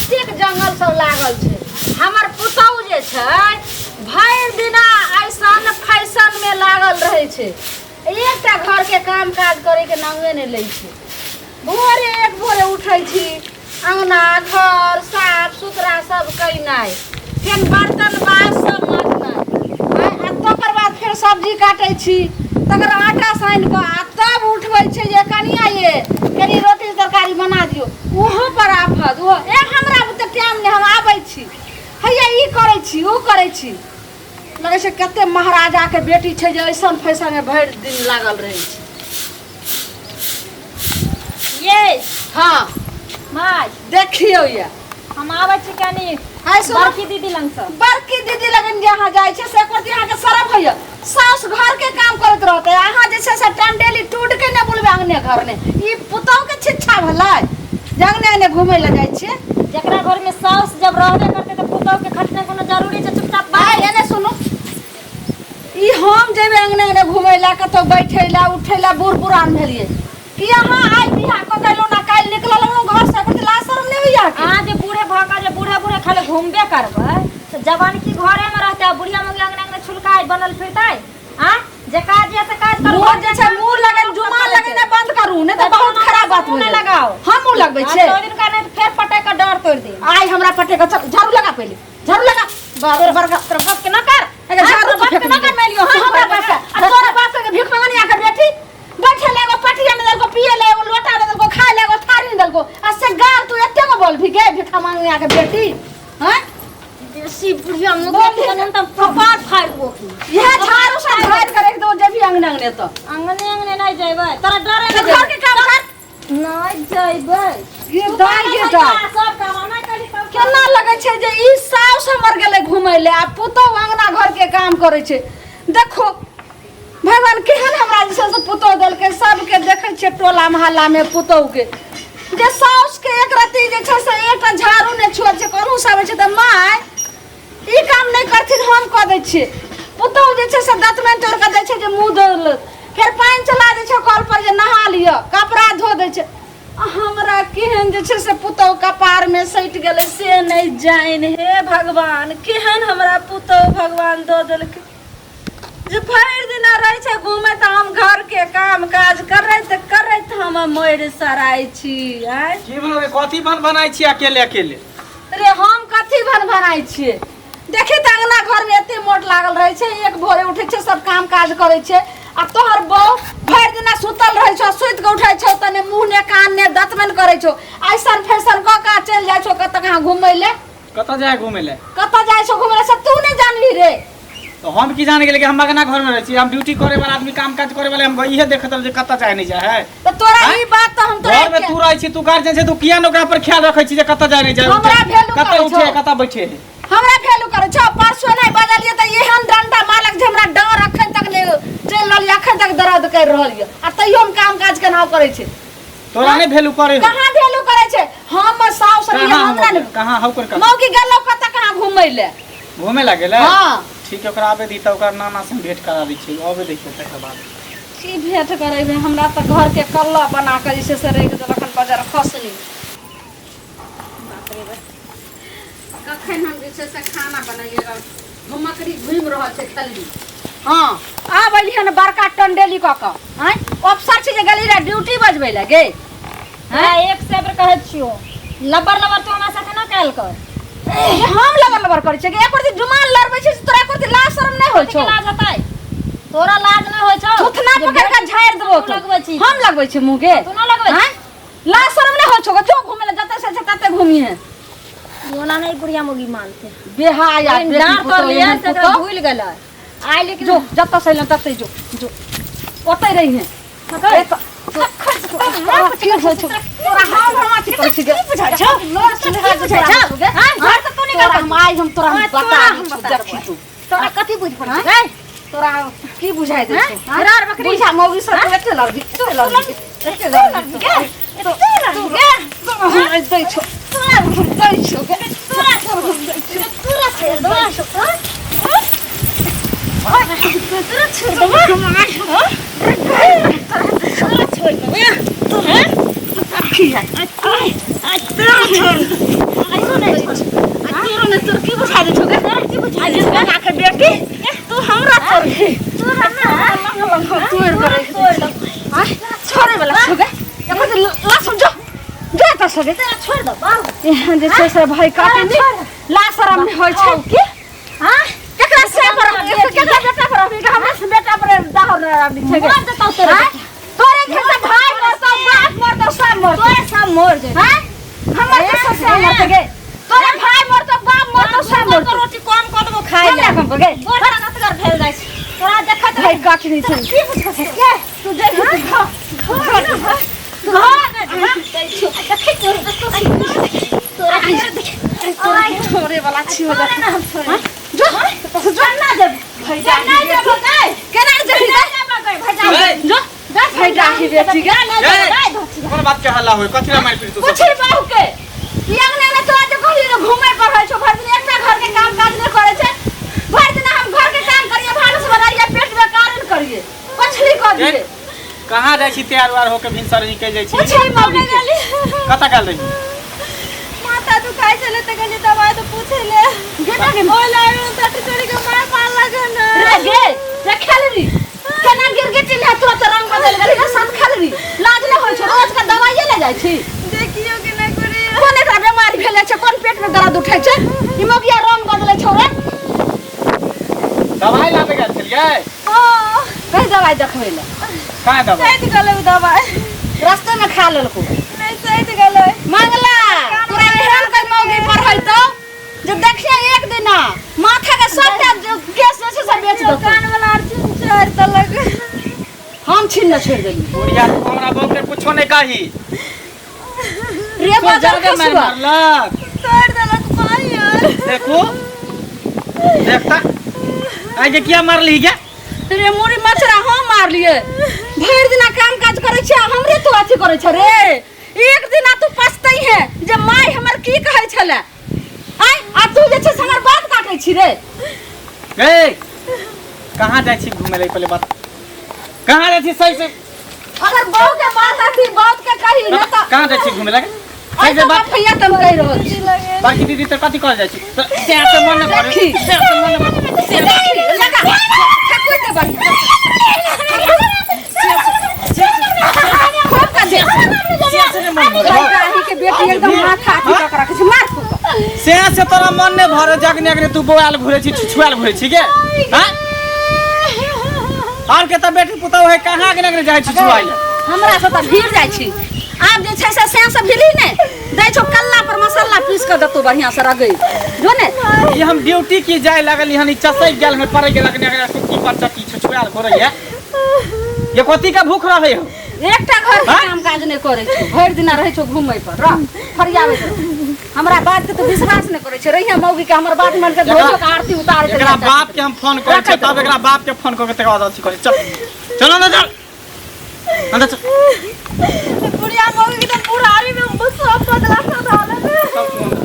कतेक जंगल सब लागल छै। हमर पुतहु जे छै भरि दिना ऐसन फैशन में लागल रहै छै, एकटा घर के काम काज करे के नामे नहि लै छै। भोरे एक भोरे उठै छी, अंगना घर साफ सुथरा सब केनाइ, फेर बर्तन बास सब मजनाइ, आ तकर बाद फेर सब्जी काटै छी, तकर आटा सानि कऽ आ तब उठबै छै जे कनिया ये कनि रोटी तरकारी बना दियौ। ओहो पर आफत, ओहो ए हमरा बुते टाइम नहि, हम आबै छी, हैया ई करै छी ओ करै छी। लगै छै कते महाराजाके बेटी छै जे ऐसन फैशनमे भरि दिन लागल रहै छै। ये हाँ माय देखियौ ये हम आबै छी कनी हाय सुनो। बड़की दीदी लग से। बड़की दीदी लगन जे अहाँ जाइ छै से प्रति अहाँके शरम होइए। साउस घर के काम करैत रहतै, अहाँ जे छै से टंडेली टूट के नहि बुलबै अंगने घर ने। ई पुतहु के शिक्षा भेलै जे अंगने अंगने घुमै लए जाइ छियै। जकरा घर में साउस जब रहबे करतै तऽ पुतहु के खटना कोनो जरूरी छै? चुपचाप बाय बाहर एने सुनू, ई हम जेबै अंगने अंगने घुमै लए, कतौ बैठै लए उठै लए, बूढ़ पुरान भेलियै कि अहाँ आइ बियाह कऽ के एलहुँ ना काल्हि निकलल रहौं घर से, एकर लाज शरम नहि होइए अहाँके? अहाँ जे बूढ़े भऽ कऽ जे बूढ़े बूढ़े खाली घूमबे करबै तऽ जवानकी घरे में रहतै आ बुढ़िया मौगी अंगने अंगने छुलकाय बनल फिरतै। आ जे काज यऽ से काज करू। मुँह जे छै मुँह लगन जुमा लगेने बंद करू, नहि तऽ बहुत खराब बात हो मुँह नहि जायत। लगाओ। हम मुँह लगबै आ छियै? तोड़ दिनका नहि तऽ फेर पटक कऽ डाँर तोड़ि देब। आइ हमरा पटक कऽ चल, झाड़ू लगा, पहिले झाड़ू लगा। बड़का तोरा बाप के न कर, एकर हाँ, झाड़ू तोरा बाप फेंक के न कर मारि लियो। हाँ, हमरा बाप के आ तोरा बाप के भीख मंगनी आके बेटी बैठे ले एगो पटिया ने देलको, पिए ले एगो लोटा ने देलको, खाए ले एगो थारी ने देलको, आ से गाल तू एते गो बोल भी गे भीख मंगनी आके बेटी। हैं देसी बुढ़िया मुख बोल भी। कनन त कपार फाड़ देबो की। यह झाड़ू से झाड़ के रख दो जे भी अंगने अंगने तो अंगने अंगने नहीं जेबै, तोरा डरे तो नहीं। घर के काम कर। नहीं जेबै। ये दाई ये दाई सब काम नहि करी तब केना लगै छै जे ई साउस हमर गेलै घुमै ले आ पुतहु अंगना घर के काम करै छै। देखो भगवान केहन हमरा जे छै से पुतहु देलकै। सबके देखै छियै टोला मोहल्ला में पुतहु के जे साउस के एक रत्ती जे छै से एकटा झाड़ू नहि छुअल छै, कोनहु से आबै छै तऽ माय ई काम नहि करथिन हम कऽ दै छियै। पुतहु जे छै से दतमनि तोड़ि कऽ दै छै जे मुँह धो लेत, फेर पानि चला दै छै कल पर जे नहा लिअ, कपड़ा धो दै छै। आ हमरा केहन जे छै से पुतहु कपारमे सटि गेलै से नहि जानि। हे भगवान, केहन हमरा पुतहु भगवान दऽ देलकै जे भरि दिना रहै छै घूमैत, हम घरके काम काज करैत करैत हम मरि सराइ छी। आँय की भेलो रे? कथी बन बनाइ छी अकेले अकेले? रे हम कथी भन भनाइ छियै? देखी तऽ अंगना घरमे एते मोट लागल रहै छै, एक भोरे उठै छै सब काम काज करै छै, आ तोहर बहू भरि दिना सुतल रहै छौ, सुति कऽ उठै छौ तऽ ने मुँह ने कान ने दतमनि करै छौ, ऐसन फैशन कऽ कऽ चलि जाइ छौ कतऽ कहाँ घुमै लए। कतऽ जाइ घुमै लए? कतऽ जाइ छौ घुमै लए से तू नहि जानबही रे। तो हम की जाने गेलियै कि हम अगना घर में रहै छी, हम ड्यूटी करे वाला आदमी, काम काज करे वाला, हम इहे देखत रहल जे कतऽ जाए नहीं जाए है। तऽ तोरा आँय? ई बात तऽ हम तोरा घर में तू रहै छी, तू गार्जियन छै, तू किया ने ओकरा पर ख्याल रखै छी जे कतऽ जाए नहीं जाए, हमरा वैल्यू कतऽ करै उठे छौ। कतऽ बैठे है। हमरा वैल्यू करै छौ? परसों नहि बजलियै तऽ एहन डंडा मारलक जे हमरा डर अखन तक नहि चलि रहल यऽ, अखन तक दर्द करि रहल यऽ, आ तैयो हम काम काज केनाहु करै छी। तोरा नहीं वैल्यू करे हो? कहाँ वैल्यू करै छै? हम साउस रहियै, कहाँ हमरा हम नहि। कहाँ हौ कर कहाँ? मौगी गेलौ कतऽ कहाँ घुमै लए? घूमे लए गेलै? हाँ। ठीक है, ओकरा आबे दी तऽ ओकरा नाना से हम भेंट करा दै छियै, आबे देखियौ तकर बाद। की भेंट करेबै? हमरा तऽ घर के कल्ला बना कऽ जे छै से राखि देलक हन बजर खसनी। बाप रे बाप, कखन हम जे छै से खाना बनैयै, घुमकड़ी घुमि रहल छै खेलबी। हाँ आब अलियै हन बड़का टंडेली कऽ कऽ। आँय अफसर छै जे गेली रहे ड्यूटी बजबै लए गे। हाँ, एक से बेर कहै छियौ, लबर लबर तू हमरा साथे ना कैल कर। जे हम लबर लबर करै छियै एक दिन जुमान लड़बै छै से तोरा एको दिन लाज शरम नहि होइ कथी छौ? के लाज होतै? तोरा लाज नहि होइ छौ? थुथना जे पकड़ के झाड़ि देबो। तू लगबै छी। हम लगबै छी मुँह के? तू ना लगबै छी? आँय? लाज शरम नहि होइ छौ? जो घुमै लए जतऽ से छै तते घुमिहे। ओना नहीं बुढ़िया मुगी मानते। बेहाया लेकिन बेटी डाँट पुतोह तोड़ लियै एहन से एकरा पुतोह। भूलि गेलै आइ, लेकिन जो जतऽ से अयलहुँ ततै जो, जो ओतै रहिहे। हकै। ए तऽ- की होइ छौ? तोरा हम हम अथी करै छी गे। बुझाइ छौ? की बुझाइ छौ? हाँ, घर से तू निकल तोरा हम आइ हम तोरा हम हाँ, बता तोरा दै हम छियौ, बता देखी देबौ। तू। तोरा कथी बुझि पड़ै हाँ? छै? तोरा की बुझाइ दै छौ? हाँ? भेड़ बकरी। बुझा मौगी सब तू एते लड़बी, एते लड़बी, एते लड़बी तू। गे, तू लड़बी गे। तोरा हम आइ दै छौ, तोरा हम दै छौ गे। तोरा तोरा छोड़ देबो। हाँ? तोरा छोड़ देबो। हाँ? तोरा छोड़ देबो। हाँ? की है? आइ, आइ, तोरा छोड़। आइ सुन, छगे तोरा छोड़ दो बाबू एहन जे छै से भाई काटे तोरा छोड़। ला शरम नहि होइ छै की हां केकरा से पर केकरा बेटा पर अभी हमरा से बेटा पर दाहर आबि छै मर जेतौ तोरे आँय? तोरे घर से भाई मरतौ बाप मरतौ सब मरतौ तोरे सब मर जेतौ हाँ? हमर के ससुरा मरतौ गे तोरे भाई मरतौ बाप मरतौ सब तोर मरतौ रोटी कम कऽ देबो खाइ हमरा ले कम गे बड़ ताकतगर भेल जाइ छै तोरा देखत भाई गाछ नहीं छै की बुझै छै के तू देख तू घर देखै तोरा तोरा छोड़े वाला छियो तोरा ना हम छोड़े जो जो ना देब भाई ना देब गई केना जेबही ना देब गई भाई जो भाई डाही बेटी गे कोन बात के हल्ला होय कथी ला मारि पीट तू सब पूछी बहू के ई अंगना में तोरा जे कहली रे घूमे पर होइ छौ भरि दिन एकटा घर के काम काज नहि करै छै भरि दिन हम घर के काम करिए भानस बनाइए पेट में कारण करिए पछली कऽ दिए कहाँ जाइ छी तैयार उयार होके भिनसर निकलि जाइ छी पूछी मम्मी के कतऽ गेल रही माथा दुखाइ छलै तऽ कहलियै दबाइ तऽ पूछै ले गेटा के ओ लाइव सट चोरी के मार मार लगन रे गे रे खेलबी केना गिरगिटी ने तुरंत रंग बदल गेली रे साथ खेलबी लाज नहि होइ छौ रोज के दवाइये ले जाइ छी देखियो के ना करे कोन एकरा बीमारी भेलै छै कोन पेट में दर्द उठै छै ई मगिया रंग बदलै छौ रे दवाइ लाबे गेल छलियै हां कहि दवाइ देखबै ले कहाँ दवाइ सैत गेलै उ दवाइ रास्ते में खा लेलको नहि सैत गेलै मंगला तोरा एहन कोई मौगी पर है तो जे देखिए एक दिना माथा के सबटा जो केस जे छै से बेच देतौ कान वाला आर चुन चोर देलक हम छीन ने छोड़ि देली बुढ़िया तू हमरा बहू के कुछो नहीं कही रे तू बाजार ज्यादा मारि खसुआ मारलक तोड़ देलक पाई यार देखू देखता आइ के किया मारली गे रे मुड़ी मछरा हम मारलिए भरि दिना काम काज करै छियै आ हमरे तू अथी करै छ रे एक दिना तू पछतै है जे माय हमर की कहै छलै आय आ तू जे छै से हमर बात काटै छी रे ए कहाँ जाइ छी घूमे ले पहले बात कहाँ जाइ छी सही से अगर बहू के बात अथी बात के कही न त कहाँ जाइ छी घूमे लगे सही से बात भैया तुम कहि रहल छी बाकी दीदी तऽ कथी कहल जाइ छी तऽ से से मन नहि भरे देखी। से से मन नहि भरे देखी, लगा ठकुर दे बढ़िया खूब का दे से से नहि मन भरे भाई के बेटी एकदम माथा अथी कऽ के रखै छै मार खूब से से तोरा मन नहि भरे जगने अगने तू बौआल घुरे छी छुआल घुरे छी गे हाँ आर के तऽ बेटी पुतहु है कहाँ अगने अगने जाइ छी छुआल हमरा से तऽ भीड़ जाइ छी आब जे छै से सैं से भिड़ी ने दै छौ कल्ला पर मसाला पीस कऽ देतौ बढ़िआँ से रगै जो ने ई हम ड्यूटी की जाय लागल हन ई चसैक गेल हन पड़ै गेल अगने अगने सुक्की पर चक्की छुछुआल घुरै है ये कथी का भूख रहे हो एकटा घर के हाँ? काम काज नहि करै छौ भरि दिना रहै छौ घूमै पर रह फरियाबैत रह हमरा बात के तऽ विश्वास नहि करै छै रहिया मौगी के हमर बात मान के धोजो के आरती उतारै एकरा बाप के हम फोन करै छियै तब एकरा बाप के फोन कऽ के तकर बाद अथी करै चल चल अंदर चल अंदर चल बुढ़िया मौगी के तो बुढ़ारी में सब बदला सधा लेने सब